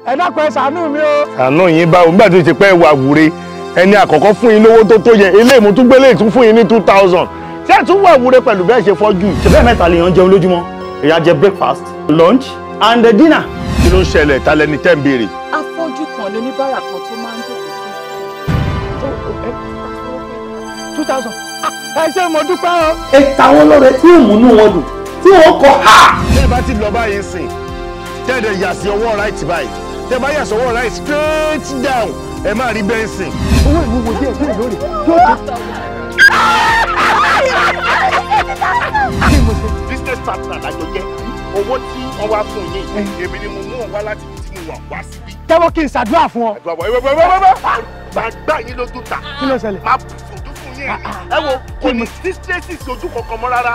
Ẹ dákun, ẹ ṣàánú mi o. Àná yín báwo nígbà tó ṣe pé wà wúre ẹni àkọ́kọ́ fún yín lówó tó yẹ eléyìí mo tún gbélé tún fún yín ní 2000 ṣé ẹ tún wà wúre pẹ̀lú bẹ́ẹ̀ ṣe fọ́jú. Ṣe bẹ́ẹ̀ mẹ́ta lèèyàn jẹun lójúmọ́, èèyàn jẹ breakfast, lunch and dinner. Kí ló ń ṣẹlẹ̀ ta lẹni tẹ́ ń béèrè? Afọ́jú kan lóníbàárà kan tó máa ń jókòó sí. 2000. Ẹ ṣé, mo dúpẹ́ o. Ẹ ta wọn lọ́rẹ tí yóò múnú wọn dùn tí wọn kọ ha. Tẹ́ ẹ bá ti lọ báyìí sìn, tẹ́ ẹ dẹ̀ yà sí ọwọ́ right báyìí, tẹ́ ẹ bá yà sí ọwọ́ right straight down, ẹ máa rí bẹ́ǹsìn. Owó ìwúwo díẹ̀ díẹ̀ lórí yóò tó. Business partner lájọ jẹ́, owó tí wọ́n wá fún yín èmi ni mo mú wọn wá láti ibi tí mo wà wá síbí. Tẹ́wọ́ kí n ṣàdúrà fún ọ. Gbàgbà yín lójú ta. Kí ló ṣẹlẹ̀? Máa bù fojú fún yín. Ẹ wo, kò ní sí tracy ojú kankan mọ́ rárá.